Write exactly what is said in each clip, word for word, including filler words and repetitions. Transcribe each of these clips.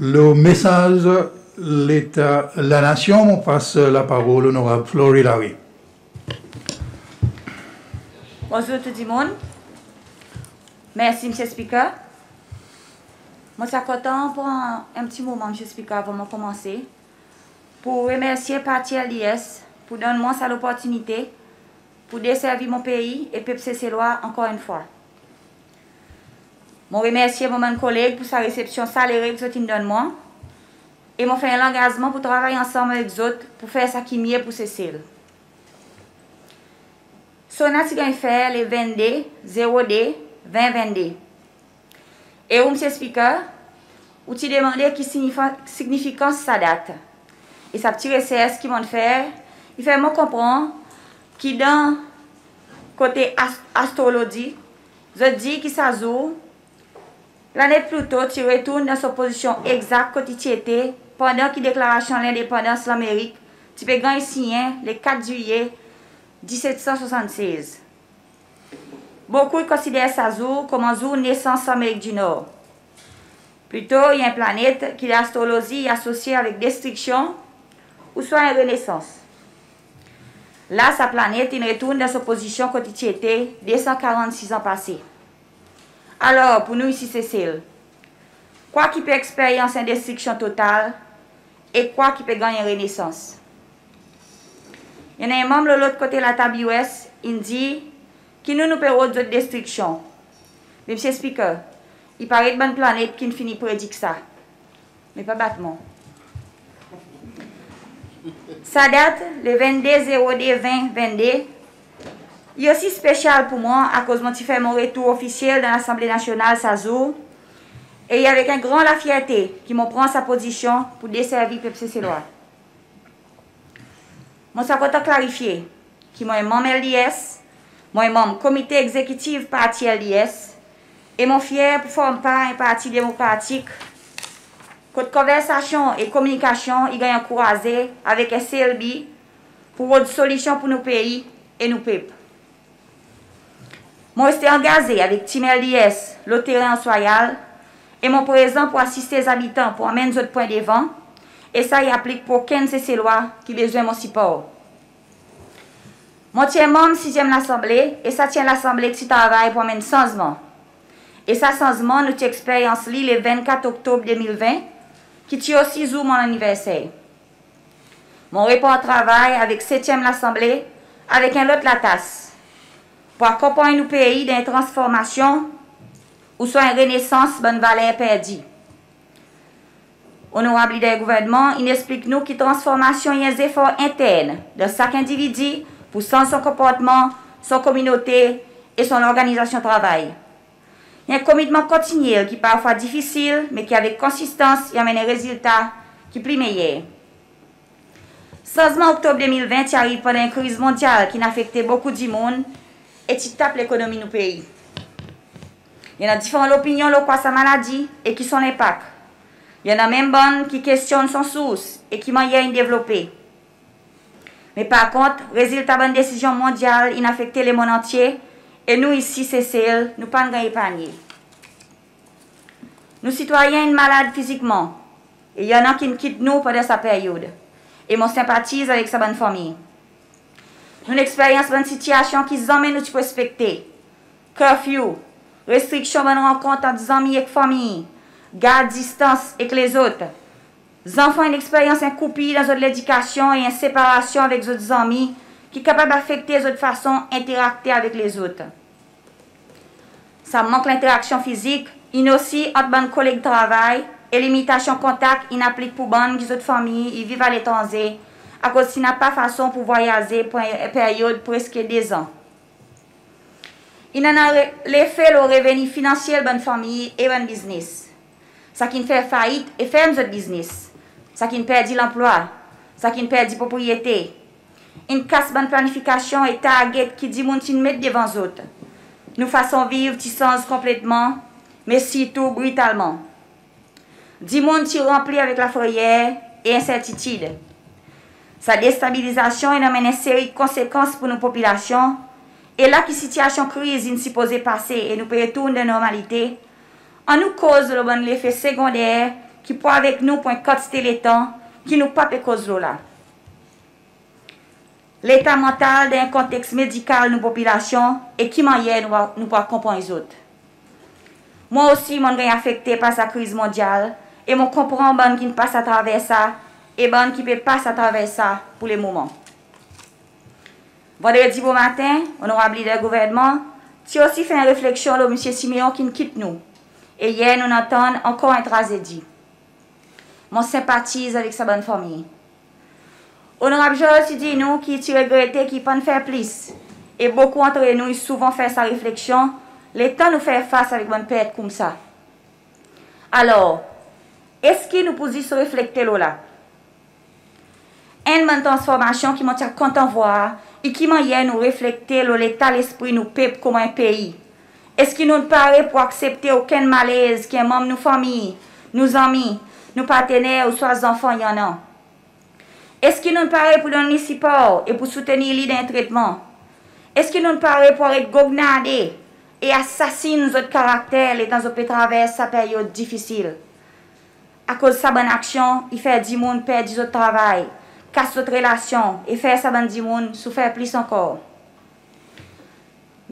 Lo mesaz Leta Lanasyon, mon pas laparol Onorab Flory Larue. Bonzour tou dimoun. Mersi Msye Spiker. Mon ti a kontan pran en pti moman Msye Spiker avan mon konmanse pour remersye parti L D S pour donn mwan sa loportinite pour deservi mon pei e pep Seselwa ankor enn fwa. Mon remersye mon bann koleg pour sa resepsyon salere ki zot in donn mwan e mon fer en langazman pour travay ansanm avek zot pour fer sa ki mye pour Sesel. SONA ti ganny fer le vennde zewo de ven vennde. E ou Msye Spiker, ou ti demande ki signifa- signifikans sa dat. E sa pti resers ki mon'n fer, i fer mwan konpran ki dan kote as- astrolozi, zot dir ki sa zour, planet Pluto ti retourn dan son pozisyon egzak kot i ti ete pandan ki Deklarasyon Lendepandans Lanmerik ti pe ganny sinyen le kat Zilye diset san swasann sez. Bokou i konsider sa zour konman zour nesans Lanmerik di Nor. Pluto i en planet ki dan astrolozi i asosye avek destriksyon ouswa en renesans. La sa planet in retourn dan son pozisyon kot i ti ete de san karannsis an pase. Alor pour nou isi Sesel, kwa ki pe eksperyans en destriksyon total e kwa ki pe ganny en renesans? I annan en manm lo lot kote latab U S in dir ki nou, nou pe rod zot destriksyon. Me Msye Spiker, i paret bann planet ki'n fini predik sa. Me pa bat mwan. Sa dat, le vennde zewo de ven vennde, i osi spesyal pour mwan akoz mon ti fer mon retour ofisyel dan Lasanble Nasyonal sa zour, e i avek en gran lafyerte ki mon pran sa pozisyon pour deservi pep Seselwa. Mon ti a kontan klarifye ki mon en manm L D S, mon en manm Komite Egzekitif parti L D S, e mon fyer pour form par en parti demokratik kot konversasyon e kominikasyon i ganny ankouraze avek en sel bi pour rod solisyon pour nou pei e nou pep. Mon reste angaze avek tim L D S lo teren Anse Royale e mon prezan pour asiste zabitan pour anmenn zot pwen devan, e sa i aplik pour okenn Seselwa ki bezwen mon sipor. Mon ti en manm sizyenm Lasanble e sa ti en Lasanble ki ti travay pour anmenn sanzman. E sa sanzman nou ti eksperyans li le vennkat Oktob de mil ven, ki ti osi zour mon laniverser. Mon repran travay avek setyenm Lasanble avek en lot latas pour akonpanny nou pei dan en transformasyon ouswa en renesans bann valer perdi. Onorab Lider Gouvernman in eksplik nou ki transformasyon i en zefor entern dan sak endividi pour sanz son konportman, son kominote e son lorganizasyon travay. I en komitman kontinyel ki parfwa difisil, me ki avek konsistans i anmenn en rezilta ki pli meyer. Sanzman Oktob de mil ven ti ariv pandan en kriz mondyal ki'n afekte bokou dimoun e ti tap lekonomi nou pei. I annan diferan lopinyon lo kwa sa maladi e ki son lenpak. I annan menm bann ki kestyonn son sours e ki mannyer in devlope. Me par kont, rezilta bann desizyon mondyal in afekte lemonn antye e nou isi Sesel, nou pa'n ganny eparnye. Nou sitwayen in malad fizikman e i annan ki'n kit nou pandan sa peryod. E mon senpatiz avek sa bann fanmir. Nou'n eksperyans bann sitiyasyon ki zanmen nou ti pou ekspekte. Curfew, restriksyon bann rankont ant zanmi ek fanmir, gard distans ek lezot. Zanfan in eksperyans en koupir dan zot ledikasyon e en separasyon avek zot zanmi ki kapab afekte zot fason enterakte avek lezot. Sa mank lenteraksyon fizik in osi ant bann koleg travay e limitasyon kontak in aplik pour bann ki zot fanmir i viv aletranze akoz ti napa fason pour vwayaze pour en peryod preske dezan. In annan re- lefe lo reveni finansyel bann fanmir e bann biznes. Sa ki'n fer fayit e ferm zot biznes. Sa ki'n perdi lanplwa. Sa ki'n perdi propriyete. In kas bann planifikasyon e target ki dimoun ti'n met devan zot. Nou fason viv ti sanz konpletman, me sirtou britalman. Dimoun ti ranpli avek lafreyer e ensertitid. Sa destabilizasyon in anmenn en seri konsekans pour nou popilasyon, e la ki sitiyasyon kriz in sipoze pase e nou pe retourn dan normalite, annou koz lo bann lefe segonder ki pou avek nou pour en kantite letan ki nou pa pe koz lo la. Leta mantal dan en konteks medikal nou popilasyon e ki mannyer nou, nou pou akonpanny zot. Mwan osi mon'n ganny afekte par sa kriz mondyal e mon konpran bann ki'n pas atraver sa e bann ki pe pas atraver sa pour lemoman. Vandredi bomaten, Onorab Leader Gouvernman ti osi fer en refleksyon lo Msye Simeon ki'n kit nou. E yer nou'n antann ankor en trazedi. Mon senpatiz avek sa bann fanmir. Onorab Georges ti dir nou ki i ti regrete ki i pa'n fer plis. E bokou antre nou i souvan fer sa refleksyon letan nou fer fas avek bann pert koumsa. Alor, eski nou pou zis reflekte lo la? Enn bann transformasyon ki mon ti a kontan vwar i ki mannyer nou reflekte lo leta lespri nou pep konman en pei. Eski nou'n pare pour aksepte okenn malez ki en manm nou fanmir, nou zanmi, nou partener ouswa zanfan i annan? Eski nou'n pare pour donn li sipor e pour soutenir li dan en tretman? Eski nou'n pare pour aret gognarde e asasin zot karakter letan zot pe travers sa peryod difisil? Akoz sa bann aksyon i fer dimoun perdi zot travay, kas zot relasyon e fer sa bann dimoun soufer plis ankor.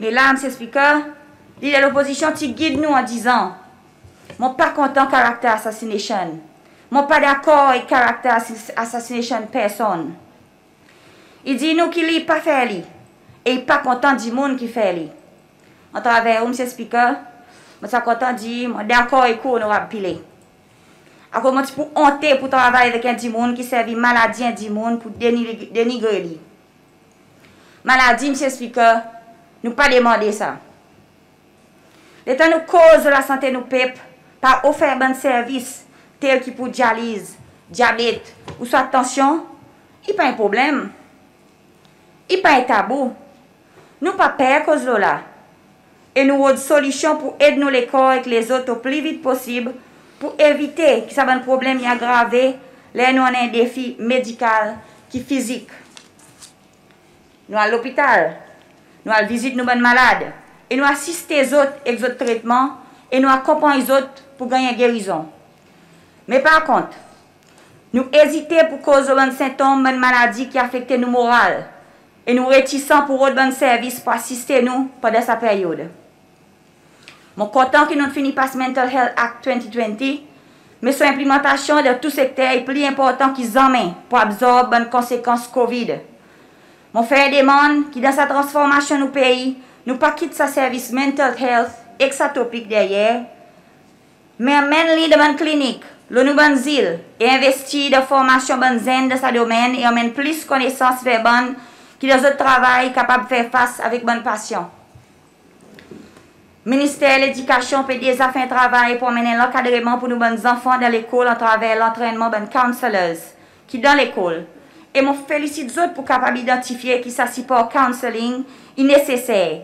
Me la, Msye Speaker, Leader Lopozisyon ti gid nou an dizan, mon pa kontan character assassination. Mon pa dakor ek character assi-, assassination person. I dir nou ki li i pa fer li e i pa kontan dimoun ki fer li. Atraver ou, Msye Speaker, mon ti a kontan dir mon dakor ek ou, Onorab Pillay. Akoz mon ti pou onte pour travay avek en dimoun ki servi maladi en dimoun pour deni-, denigre li. Maladi, Msye Speaker, nou pa demande sa. Letan nou koz lo lasante nou pep par ofer bann servis tel ki pour dyaliz, dyabet ouswa tansyon, i pa en problenm. I pa en tabou. Nou pa per koz lo la. E nou rod solisyon pour ed nou lekor ek lezot o pli vit posib pour evite ki sa bann problenm i agrave ler nou annan en defi medikal ki fizik. Nou al lopital, nou al vizit nou bann malad e nou asiste zot ek zot tretman e nou akonpanny zot pour ganny en gerizon. Me par kont, nou ezite pour koz lo bann sentonm bann maladi ki afekte nou moral e nou retisan pour rod bann servis pour asiste nou pandan sa peryod. Mon kontan ki nou'n fini pas Mental Health Act twenty twenty, me son enplimantasyon dan tou sekter i pli enportan ki zanmen pour abzorb bann konsekans COVID. Mon fer demann ki dan sa transformasyon nou pei, nou pa kit sa servis mental health ek sa topik deryer, me anmenn li dan bann klinik lo nou bann zil e envestir dan formasyon bann zenn dan sa domenn e anmenn plis konnesans ver bann ki dan zot travay kapab fer fas avek bann pasyan. Minister Ledikasyon pe deza fer en travay pour anmenn en lankadreman pour nou bann zanfan dan lekol atraver lantrennman bann counsellors ki dan lekol. E mon felisit zot pour kapab idantifye ki sa sipor counselling i neseser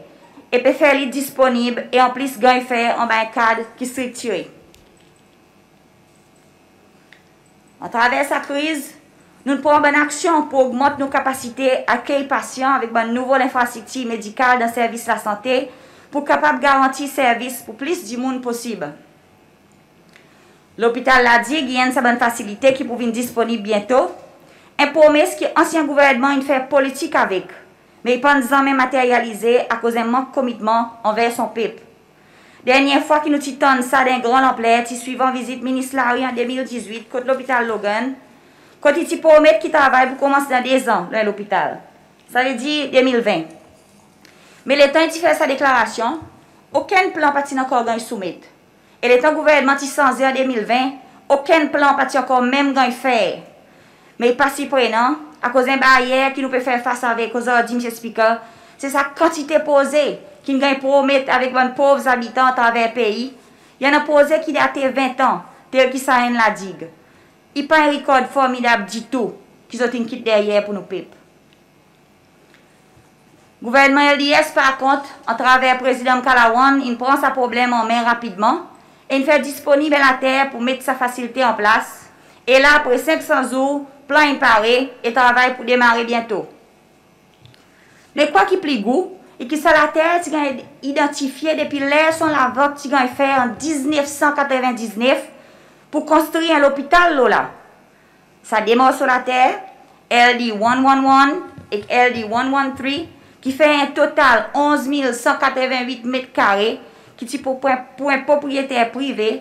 e pe fer li disponib e anplis ganny fer anba en kad ki striktire. Atraver sa kriz, nou'n pran bann aksyon pour ogmant nou kapasite akey pasyan avek bann nouvo lenfrastriktir medikal dan servis lasante pour kapab garanti servis pour plis dimoun posib. Lopital La Digue i enn sa bann fasilite ki pou vin disponib byento, en promes ki ansyen gouvernman in fer politik avek, me i pa'n zanmen materyalize akoz en mank komitman anver son pep. Dernyen fwa ki nou ti tann sa dan en gran lanpler ti swivan vizit Minis Larue an de mil dizwit kot Lopital Logan, kot i ti promet ki travay pou konmans dan dezan lo en lopital, savedir de mil ven. Me letan i ti fer sa deklarasyon, okenn plan pa ti'n ankor ganny soumet. E letan gouvernman ti sanze an de mil ven, okenn plan pa ti ankor menm ganny fer. Me i pa sirprenan, akoz en baryer ki nou pe fer fas avek ozordi, Msye Speaker, se sa kantite proze ki'n ganny promet avek bann pov zabitan atraver pei. I annan proze ki date ven an, tel ki sa enn La Digue. I pa en rikord formidab ditou ki zot in kit deryer pour nou pep. Gouvernman LDS, par kont, atraver Prezidan Ramkalawan, in pran sa problenm an men rapidman e in fer disponib en later pour met sa fasilte an plas. E la, apre senk san zour, plan in pare e travay pou demare byento. Me kwa ki pli gou, i ki sa later ti ganny idantifye depi ler son lavant ti ganny fer an diznef san katreven diznef, pour konstri en lopital lo la. Sa de morso later, L D one one one ek L D one one three, ki fer en total onz mil san katreven wit met kare, ki ti pou, pou, pou en propriyeter prive,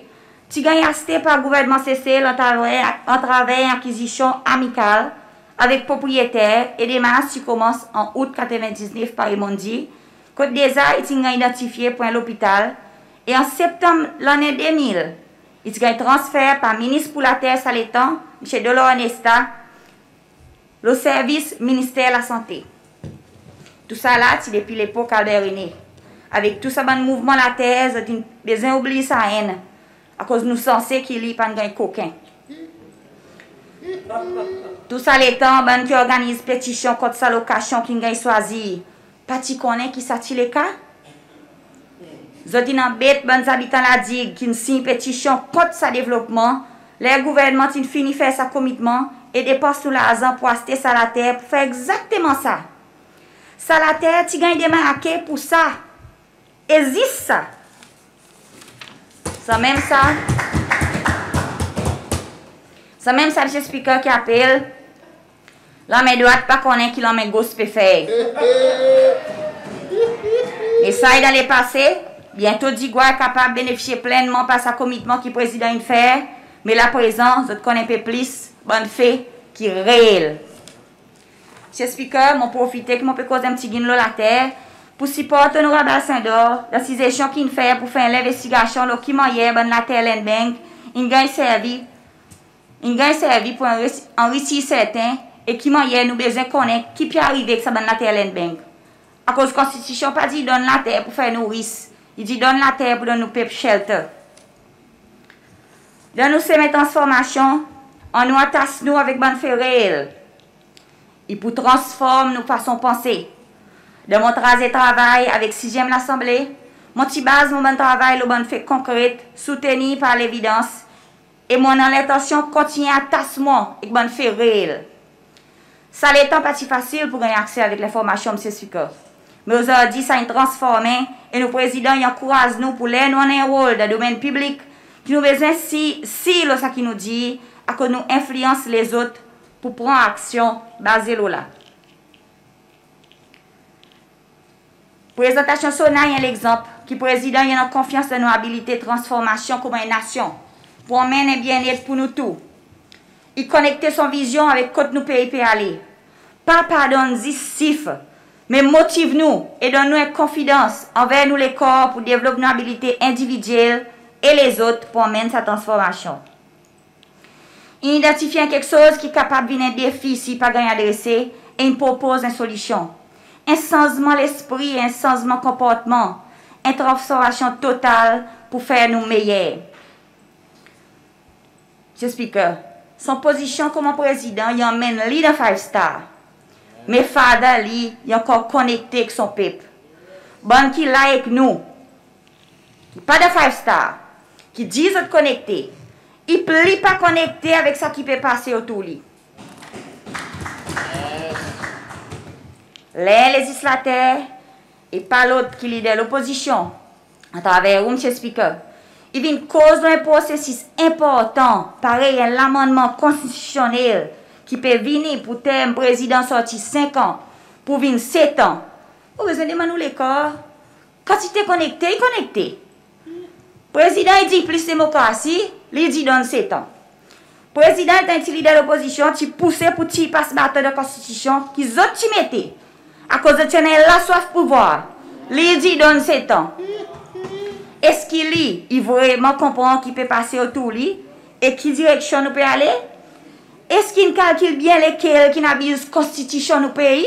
ti ganny aste par gouvernman Sesel atraver, atraver en akizisyon amikal avek propriyeter, e demars ti konmans an Out katreven diznef, parey mon'n dir, kot deza i ti'n ganny idantifye pour en lopital, e an Septanm lannen de mil, i ti ganny transfer par Minis pour Later sa letan, Msye Dolor Ernesta, lo servis Minister Lasante. Tousala ti depi lepok Albert René. Avek tou sa bann mouvman later, zot in bezwen oubliy sa enn, akoz nou sanse ki li pa'n ganny koken. Tou sa letan, bann ki organiz petisyon kont sa lokasyon ki'n ganny swazir, pa ti konnen ki sa ti leka? Zot in anbet bann zabitan La Digue ki'n siny petisyon kont sa devlopman, ler gouvernman ti'n fini fer sa komitman e depans nou larzan pour aste sa later pour fer egzakteman sa. Sa later ti ganny demarke pour sa, e zis sa. Sanmenm sa, sanmenm sa, Msye Speaker, ki apel lanmen drwat pa konnen ki lanmen gos pe fer. Me sa i dan lepase, byento Digwa i kapab benefisye plennman par sa komitman ki Prezidan in fer, me la prezan zot konn en pe plis bann fe ki reel. Msye Speaker, mon profite ki mon pe koz en pti gin lo later pour siport Onorab Alcindor dan sizesyon ki in fer pour fer en lenvestigasyon lo ki mannyer bann later Land Bank in ganny servi in ganny servi pour anri-, anrisir serten, e ki mannyer nou bezwen konnen ki pe arive ek sa bann later Land Bank. Akoz Konstitisyon pa dir donn later pour fer nou ris, i dir donn later pour donn nou pep shelter. Dan nou semen transformasyon, annou atas nou avek bann fe reel. I pou transform nou fason panse. Dan mon traze travay avek sizyenm Lasanble, mon ti baz mon bann travay lo bann fe konkret, soutenir par levidans, e mon annan lentansyon kontinyen atas mwan ek bann fe reel. Sa letan pa ti fasil pour ganny akse avek lenformasyon, Msye Speaker. Me ozordi sa in transformen, e nou Prezidan i ankouraz nou pour ler nou annan en rol dan domenn piblik, ki nou bezwen si, sir lo sa ki nou dir, akoz nou enfliyans lezot pour pran aksyon baze lo la. Prezantasyon SONA i en legzanp ki Prezidan i annan konfyans dan nou abilite transformasyon konman en nasyon pour anmenn en byennet pour nou tou. I konekte son vizyon avek kot nou pei pe ale. Pa pardonn zis sif, me motiv nou e donn nou en konfidans anver nou lekor pour devlop nou abilite endividyel e lezot pour anmenn sa transformasyon. In idantifye en keksoz ki kapab vin en defi si i pa ganny adrese, e in propoz en solisyon. En sanzman lespri, en sanzman konportman, en transformasyon total pour fer nou meyer. Msye Speaker, son pozisyon konman Prezidan i anmenn li dan five star. Me farther li, i ankor konekte ek son pep. Bann ki la ek nou, ki pa dan five star, ki dir zot konekte, i pli pa konekte avek sa ki pe pase otour li. Ler lezislater, e pa lot ki Leader Lopozisyon, atraver ou, Msye Speaker, i vin koz lo en prosesis enportan, parey en lamannman konstitisyonnel ki pe vini pour term Prezidan sorti senk an pour vin set an. Ou bezwen demann ou lekor, kantite konekte i konekte. Prezidan i dir plis demokrasi, li dir donn set an. Prezidan, letan i ti Leader Lopozisyon, ti pouse pour tir pas baton dan Konstitisyon ki zot ti mete, akoz zot ti annan laswaf pouvwar, li dir donn set an. Eski li i vreman konpran ki pe pase otour li e ki direksyon nou pe ale? Eski in kalkil byen lekel ki'n abiz Konstitisyon nou pei?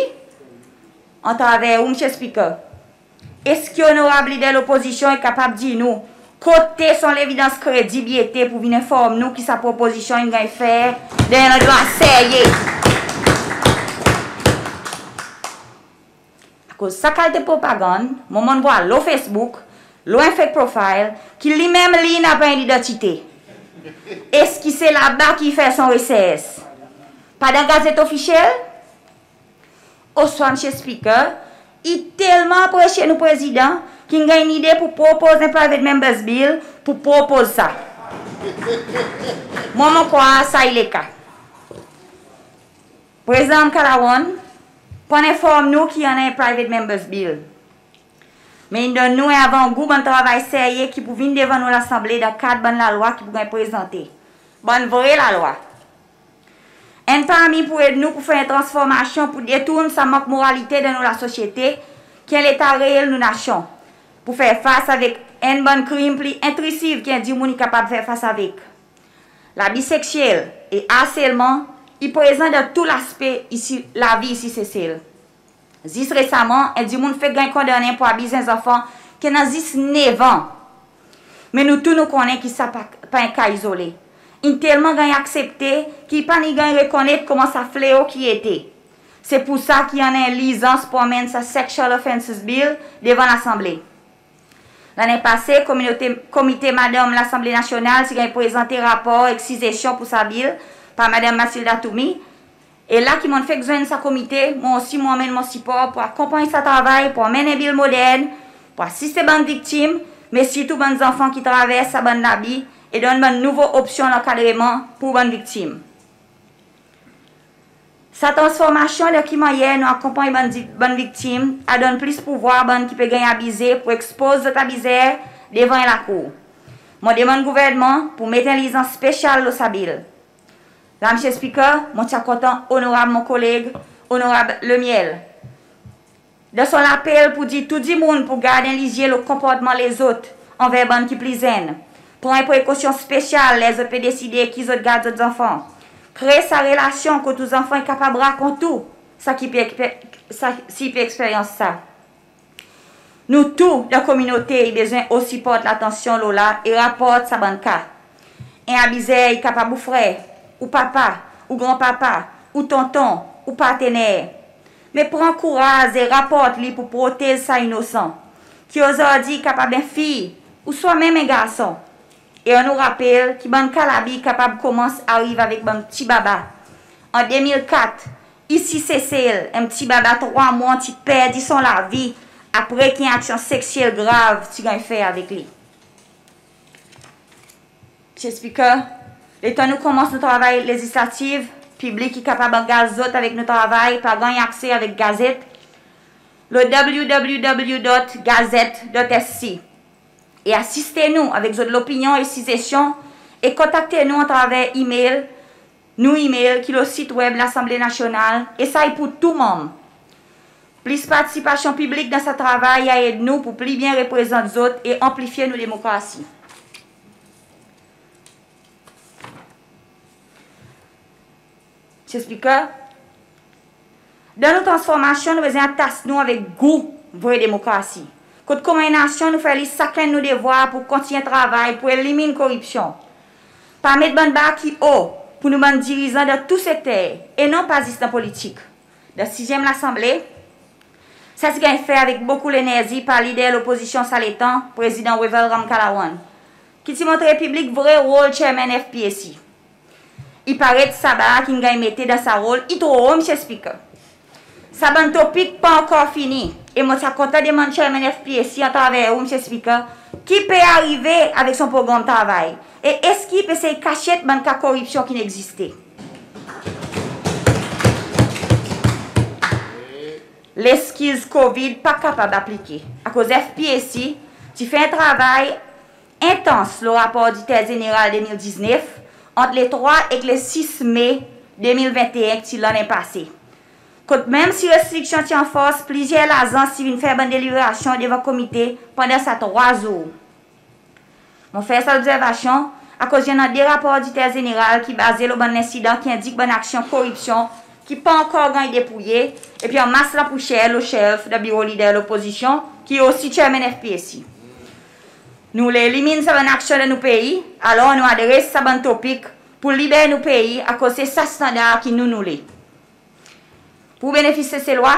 Atraver ou, Msye Speaker, eski Onorab Leader Lopozisyon i kapab dir nou kote son levidans kredib i ete pour vin enform nou ki sa propozisyon in ganny fer dan en landrwa serye? Akoz sa kalite propagann, mon, mon'n vwar lo Facebook, lo en fake profile, ki li menm li napa en idantite. Eski se laba ki i fer son resers? Pa dan Gazette Officielle? Oswa, Msye Speaker, i telman apresye nou Prezidan ki'n ganny en lide pour propoz en Private Members Bill pour propoz sa. Mwan mon krwar sa i leka. Prezidan Ramkalawan, pa'n enform nou ki i annan en Private Members Bill. Me in donn nou en avangou bann travay serye ki pou vin devan nou Lasanble dan kad bann lalwa ki pou ganny prezante. Bann vre lalwa. Enn parmi pou ed nou pou fer en transformasyon pou detourn sa mank moralite dan nou lasosyete, ki en leta reel nou nasyon, pou fer fas avek enn bann krim pli entrisiv ki en dimoun i kapab fer fas avek. Labi seksyel e arselman i prezan dan tou laspe isi, lavi isi Sesel. Zis resaman, en dimoun fek ganny kondannen pou abiz en zanfan ki annan zis nev an. Me nou tou nou konnen ki sa pa, pa en ka izole. In telman ganny aksepte ki i pa ni ganny rekonnet konman sa fleo ki i ete. Se pou sa ki i annan en lirzans pou anmenn sa Sexual Offences Bill devan Lasanble. Lannen pase, kominote, Komite Madanm Lasanble Nasyonal ti ganny prezante rapor ek sizesyon pou sa Bill par Madanm Mathilda Twomey. E la ki mon'n fek zwenn sa komite, mwan osi mon anmenn mon sipor pou akonpanny sa travay, pou anmenn en Bill modern, pou asiste bann viktim, me sirtou bann zanfan ki travers sa bann labi, e donn bann nouvo opsyon lankadreman pou bann viktim. Sa transformasyon dan ki mannyer nou akonpanny bann di, bann viktim, a donn plis pouvwar bann ki pe ganny abize pou ekspoz zot abizer devan en lakour. Mon demann Gouvernman pou met en lirzans spesyal lo sa Bill. La, Msye Spiker, mon ti a kontan Onorab, mon koleg, Onorab Lemiel, dan son lapel pou dir tou dimoun pou gard en lizye lo konportman lezot anver bann ki pli zenn. Pran en prekosyon spesyal ler zot pe deside ki zot gard zot zanfan. Kree sa relasyon kot ou zanfan i kapab rakont ou sa ki pe eksper, sa, si i pe eksperyans sa. Nou tou dan kominote i bezwen osi port latansyon lo la e raport sa bann ka. En abizer i kapab ou frer, ou papa, ou granpapa, ou tonton, ou partner. Me pran kouraz e raport li pou protez sa inosan, ki ozordi i kapab en fiy, ouswa menm en garson. E annou rapel ki bann ka labi i kapab konmans ariv avek bann pti baba. An de mil kat, isi Sesel, en pti baba trwa mwan ti perdi son lavi apre ki en aksyon seksyel grav ti ganny fer avek li. Msye Spiker, letan nou konmans nou travay lezislatif, piblik i kapab angaz zot avek nou travay par ganny akse avek gazet lo w w w dot gazette dot s c. E asiste nou avek zot lopinyon e sizesyon e kontakte nou atraver email, nou email ki lo sit web Lasanble Nasyonal, e sa i pou tou manm. Plis partisipasyon piblik dan sa travay i a ed nou pou pli byen reprezant zot e anplifye nou demokrasi. Msye Spiker, dan nou transformasyon, nou bezwen atas nou avek gou vre demokrasi. Kot konman en nasyon, nou fer li sakenn nou devwar pou kontinyen travay pou elimin koripsyon. Pa met bann bar ki o pou nou bann dirizan dan tou sekter, e non pa zis dan politik. Dan sizyenm Lasanble, sa ti ganny fer avek bokou lenerzi par lider lopozisyon sa letan, Prezidan Wavel Ramkalawan, ki ti montre piblik vre rol Chairman F P A C. I paret sa bar ki'n ganny mete dan sa rol i tro o, Msye Spiker. Sa bann topik pa ankor fini, e mon ti a kontan demann Chairman F P A C atraver ou, Msye Spiker, ki pe arive avek son progranm travay, e eski i pe sey kasyet bann ka koripsyon ki'n egziste? Leskiz COVID pa kapab aplike, akoz F P A C ti fer en travay entans lo rapor Oditer Zeneral de mil diznef, ant le trwa ek le sis Me de mil venteen, ki ti lannen pase. Kot menm si restriksyon ti an fors, plizyer lazans ti vin fer bann deliberasyon devan komite pandan sa trwa zour. Mon fer sa lobzervasyon akoz i annan de rapor Oditer Zeneral ki baze lo bann lensidan ki endik bann aksyon koripsyon ki pa ankor ganny depouye, epi anmas lapousyer lo shelf dan biro Lider Lopozisyon, ki osi Chairman F P A C. Nou oule elimin sa bann aksyon dan nou pei, alor nou adres sa bann topik pou liber nou pei, akoz se sa standar ki nou, nou oule. Pou benefis Seselwa,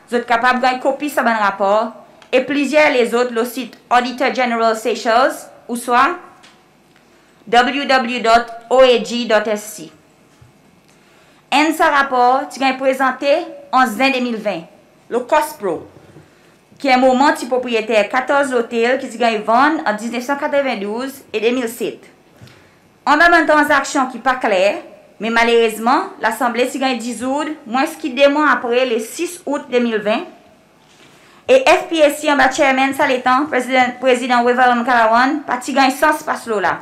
zot kapab ganny kopi sa bann rapor e plizyer lezot lo sit Auditor General Seychelles ouswa w w w dot o a g dot s c. Enn sa rapor ti ganny prezante an Zen de mil ven lo COSPROH, ki en moman ti propriyeter katorz lotel ki ti ganny vann ant diznef san katreven douz e de mil set. Anba bann tranzaksyon ki pa kler, me malerezman, Lasanble ti ganny dizourd mwens ki de mwan apre, le sis Out de mil ven, e FPAC anba Chairman sa letan, Prezidan, Prezidan Wavel Ramkalawan, pa ti ganny sans pas lo la.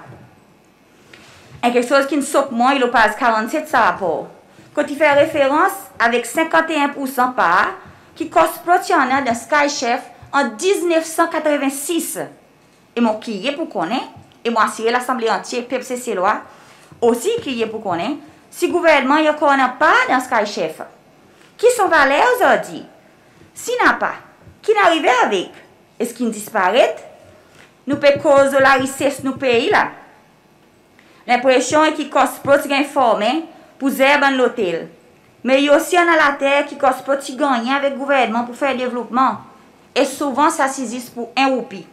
En keksoz ki'n sok mwan i lo paz karannset sa rapor, kot i fer referans avek senkanteen poursan par ki COSPROH ti annan dan Skychef an diznef san katreven sis. E mon kirye pour konnen, e mon asire Lasanble antye, pep Seselwa osi kirye pour konnen si gouvernman i ankor annan par dan Skychef. Ki son valer ozordi? Si napa, ki'n arive avek? Eski in disparet? Nou pe koz lo larises nou pei la. Lenpresyon e ki COSPROH ti ganny formen pour zer bann lotel, me i osi annan later ki COSPROH ti gannyen avek gouvernman pour fer devlopman, e souvan sa ti zis pour en roupi.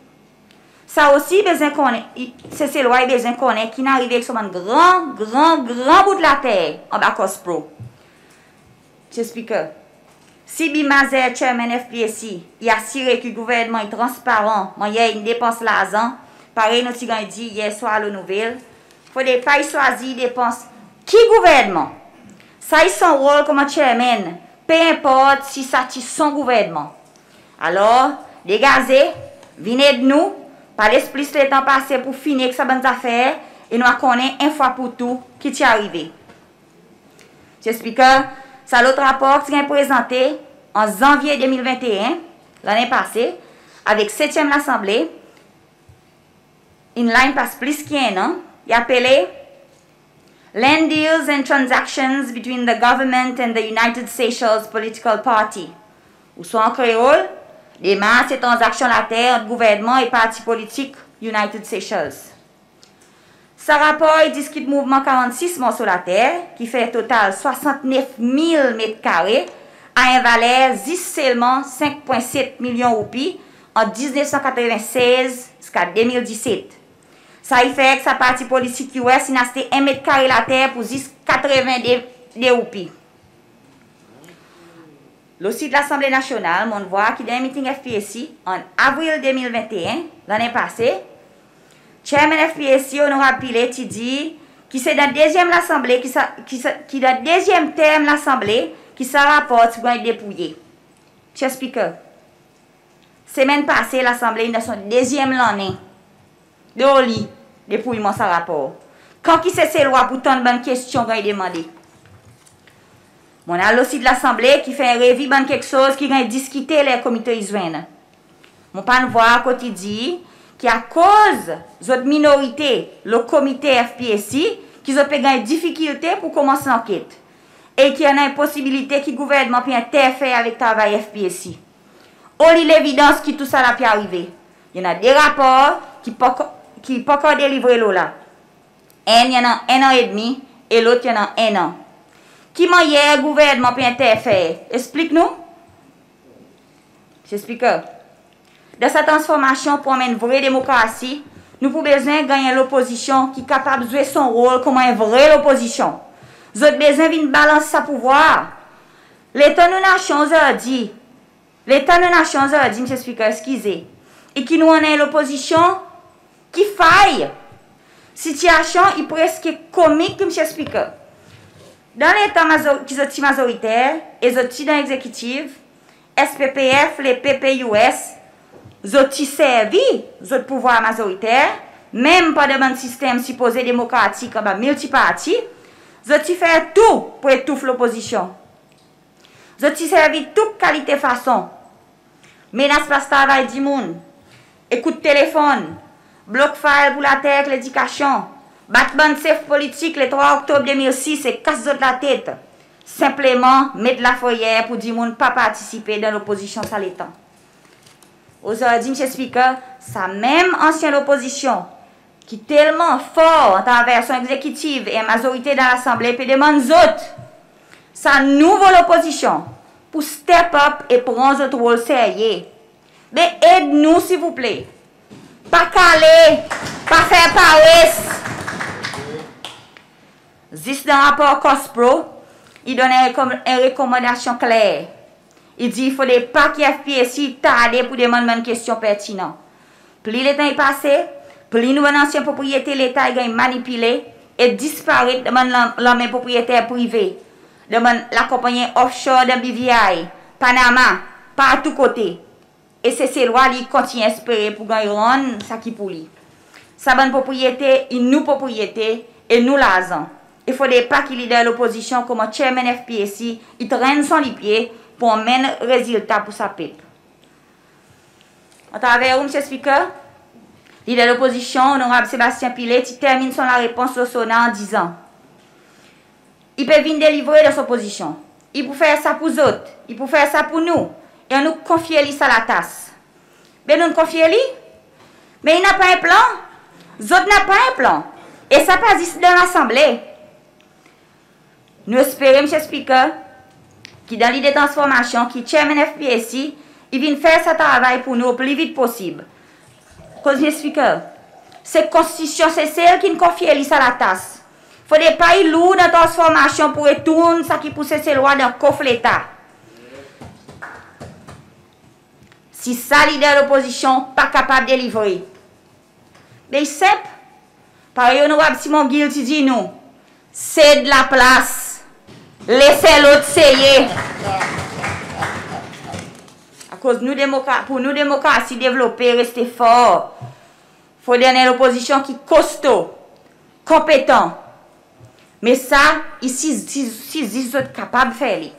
Sa osi i bezwen konnen, i, Seselwa i bezwen konnen ki'n arive ek son bann gran, gran, gran bout later anba COSPROH. Mr Speaker, si bi mazer Chairman FPAC i asire ki gouvernman i transparan mannyer in depans larzan, parey nou ti ganny dir yer swar lo nouvel, fodre pa i swazir depans ki gouvernman. Sa i son rol konman Chairman, pe enport si sa ti son gouvernman. Alor, degaze, vin ed nou, pa les plis letan pase pour fini ek sa bann zafer, e nou a konnen en fwa pour tou ki ti arive. Mr Speaker, sa lot rapor ki ti ganny prezante an Zanvye de mil venteen, lannen pase, avek Setyenm Lasanble, in la in pas plis ki en an, i apele Land Deals and Transactions between the Government and the United Seychelles Political Party. Ouswa an kreol, demars e tranzaksyon later ant gouvernman e parti politik United Seychelles. Sa rapor i diskit mouvman karannsis morso later, ki fer total swasantnef mil met kare, a en valer zis selman senk pwen set milyon roupi ant diznef san katreven sez ziska de mil diset. Sa i fer ki sa parti politik US in aste en met kare later pour zis katreven de roupi. Lo sit Lasanble Nasyonal, mon'n vwar ki dan en miting FPAC an Avril de mil venteen, lannen pase, Chairman FPAC, Onorab Pillay, ti dir ki se dan dezyenm Lasanble ki sa, ki sa, ki dan dezyenm term Lasanble ki sa rapor ti ganny depouye. Mr Speaker, semenn pase Lasanble in dan son dezyenm lannen lo li depouyman sa rapor. Kan ki Seselwa pou tann bann kestyon ganny demande? Mon'n al lo sit Lasanble ki fer en revi bann keksoz ki ganny diskite ler komite i zwenn. Mon pa'n vwar kot i dir ki akoz zot minorite lo komite FPAC ki zot pe ganny difikilte pour konmans lanket, e ki annan en posibilite ki gouvernman pe enterfer avek travay FPAC. Oli levidans ki tousala pe arive? I annan de rapor ki pa ankor, ki pa ankor delivre lo la. Enn i annan en an edmi e lot i annan en an. Ki mannyer gouvernman pe enterfer? Eksplik nou. Mr Speaker, dan sa transformasyon pour anmenn vre demokrasi, nou pou bezwen ganny en lopozisyon ki kapab zwe son rol konman en vre lopozisyon. Zot bezwen vin balans sa pouvwar. Letan nou nasyon ozordi, letan nou nasyon ozordi, Mr Speaker, eskize, e ki nou annan en lopozisyon ki fay. Sitiyasyon i preske komik, Mr Speaker. Dan letan mazor-, ki zot ti mazoriter e zot ti dan egzekitiv, SPPF, Lepep e US, zot ti servi zot pouvwar mazoriter, menm pandan bann sistenm sipoze demokratik anba miltiparti, zot ti fer tou pour etouf lopozisyon. Zot ti servi tou kalite fason. Menas plas travay dimoun, ekout telefonn, blok file pour later ek ledikasyon, bat bann sef politik le trwa Oktob de mil sis e kas zot latet. Senpleman met lafreyer pour dimoun pa partisipe dan lopozisyon sa letan. Ozordi, Mr Speaker, sa menm ansyen lopozisyon ki telman for atraver son egzekitiv e en mazorite dan Lasanble pe demann zot, sa nouvo lopozisyon, pour step up e pran zot rol serye. Be ed nou silvouple. Pa kale, pa fer pares. Zis dan rapor COSPROH, i donn en rekom-, en rekomandasyon kler. I dir fodre pa ki FPAC i tarde pour demann bann kestyon pertinan. Pli letan i pase, pli nou bann ansyen propriyete Leta i ganny manipile, e disparet dan bann lan- lanmen propriyeter prive, dan bann lakonpannyen offshore dan BVI, Panama, partou kote. E Seselwa li i kontinyen espere pou ganny rann sa ki pou li. Sa bann propriyete i nou propriyete e nou larzan. E fodre pa ki Leader Lopozisyon konman Chairman FPAC i trenn son lipye pou anmenn rezilta pou sa pep. Atraver ou, Msye Speaker, Leader Lopozisyon, Onorab Sebastien Pillay, ti termin son larepons lo SONA an dizan, i pe vin delivre dan son pozisyon. I pou fer sa pou zot, i pou fer sa pou nou, e annou konfye li sa latas. Be nou'n konfye li, me i napa en plan. Zot napa en plan. E sa pa zis dan Lasanble. Nou espere, Msye Speaker, ki dan lide transformasyon ki Chairman FPAC i vin fer sa travay pou nou o pli vit posib. Akoz, Msye Speaker, se Konstitisyon Sesel ki'n konfye li sa latas. Fodre pa i lour dan transformasyon pou retourn sa ki pou Seselwa dan kof Leta. Si sa Leader Lopozisyon pa kapab delivre, be i senp. Parey Onorab Simon Gill ti dir nou, sed laplas, les en lot seye. Akoz nou demokra- pou nou demokrasi devlope, reste for, fodre annan en Lopozisyon ki kosto, konpetan. Me sa i si, si, si zis zot kapab fer li.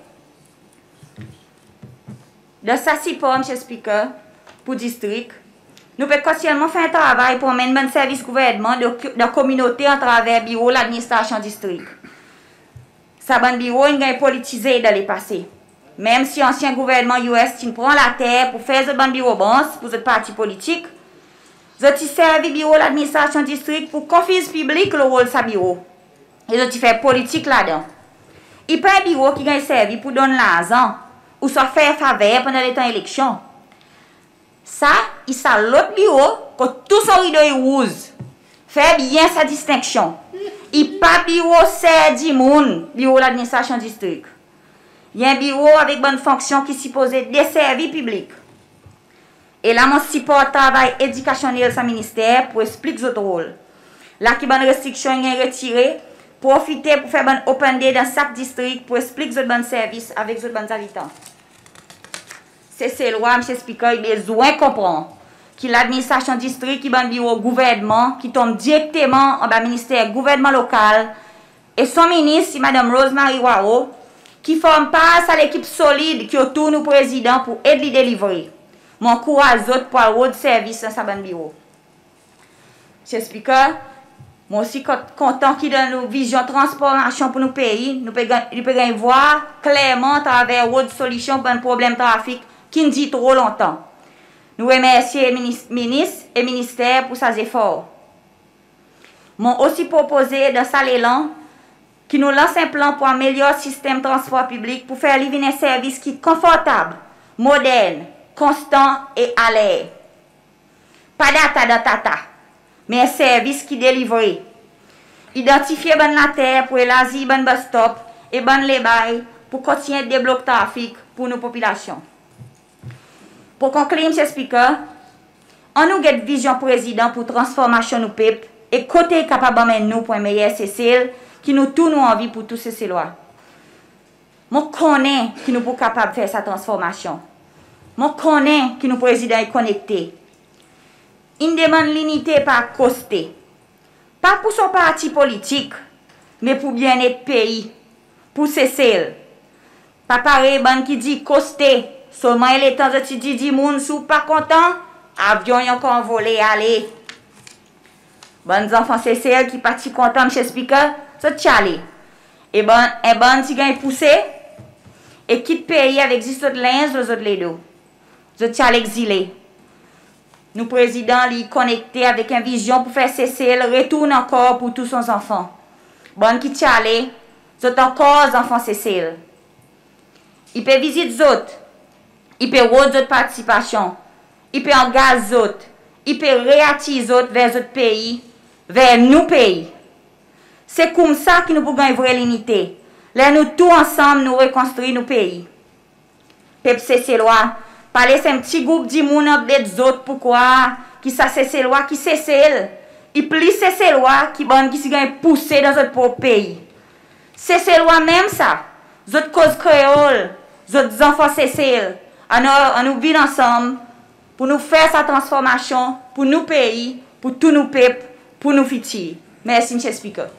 Dan sa sipor, Msye Speaker, pou distrik, nou pe kontinyelman fer en travay pou anmenn bann servis gouvernman dan, dan kominote atraver biro ladministrasyon distrik. Sa bann biro in ganny politize dan lepase. Menm si ansyen gouvernman US ti'n pran later pou fer zot bann biro brans pou zot parti politik, zot ti servi biro ladministrasyon distrik pou konfiz piblik lo rol sa biro. E zot ti fer politik ladan. I pa en biro ki ganny servi pou donn larzan ouswa fer faver pandan letan eleksyon. Sa i sa lot biro kot tou son rido i rouz. Fer byen sa distenksyon. I pa biro ser dimoun, biro ladministrasyon distrik. I en biro avek bann fonksyon ki sipoze deservi piblik. E la mon siport travay edikasyonnel sa minister pou eksplik zot rol. La ki bann restriksyon in ganny retire, profite pou fer bann open day dan sak distrik pou eksplik zot bann servis avek zot bann zabitan. Seselwa, Msye Speaker, i bezwen konpran ki ladministrasyon distrik i bann biro gouvernman ki tonm direkteman anba minister gouvernman lokal, e son minis i Madanm Rose Marie Hoareau, ki form par sa lekip solid ki otour nou Prezidan pou ed li delivre. Mon ankouraz zot pou al rod servis dan sa bann biro. Msye Speaker, mon osi kon- kontan ki dan nou vizyon transformasyon pou nou pei, nou pe ganny, nou pe ganny vwar klerman atraver rod solisyon pou bann problenm trafik ki'n dir tro lontan. Nou remersye minis, minis e minister pou sa zefor. Mon osi propoze dan sa lelan ki nou lans en plan pou amelyor sistenm transpor piblik pou fer li vin en servis ki konfortab, modern, konstan e aler. Pa data dan tata, me en servis ki delivre. Idantifye bann later pou elarzi bann bus stop e bann lay-by pou kontinyen deblok trafik pou nou popilasyon. Pou konklir, Msye Speaker, annou get vizyon Prezidan pou transformasyon nou pep e kote i kapab anmenn nou pou en meyer Sesel ki nou tou nou anvi pou tou Seselwa. Mon konnen ki nou pou kapab fer sa transformasyon. Mon konnen ki nou Prezidan i konekte. In demann linite par koste. Pa pou son parti politik, me pou byennet pei, pou Sesel. Pa parey bann ki dir koste, solman letan zot ti dir dimoun si ou pa kontan, avyon i ankor anvole ale. Bann zanfan Sesel ki pa ti kontan, Msye Speaker, zot ti ale. E bann, en bann ti ganny pouse, e kit pei avek zis zot lenz lo zot ledo. Zot ti al egzile. Nou Prezidan li konekte avek en vizyon pou fer Sesel retourn ankor pou tou son zanfan. Bann ki ti ale, zot ankor zanfan Sesel. I pe vizit zot, i pe rod zot partisipasyon, i pe angaz zot, i pe reatir zot ver zot pei, ver nou pei. Se koumsa ki nou pou ganny vre linite, ler nou tou ansanm nou rekonstri nou pei. Pep Seselwa, pa les en pti group dimoun anbet zot pou krwar ki sa Seselwa ki Sesel, I plis Seselwa ki bann ki ti ganny pouse dan zot prop pei. Seselwa menm sa, zot koz Kreol, zot zanfan Sesel. Alor annou vin ansanm pour nou fer sa transformasyon pour nou pei, pour tou nou pep, pour nou fitir. Mersi Mr Speaker.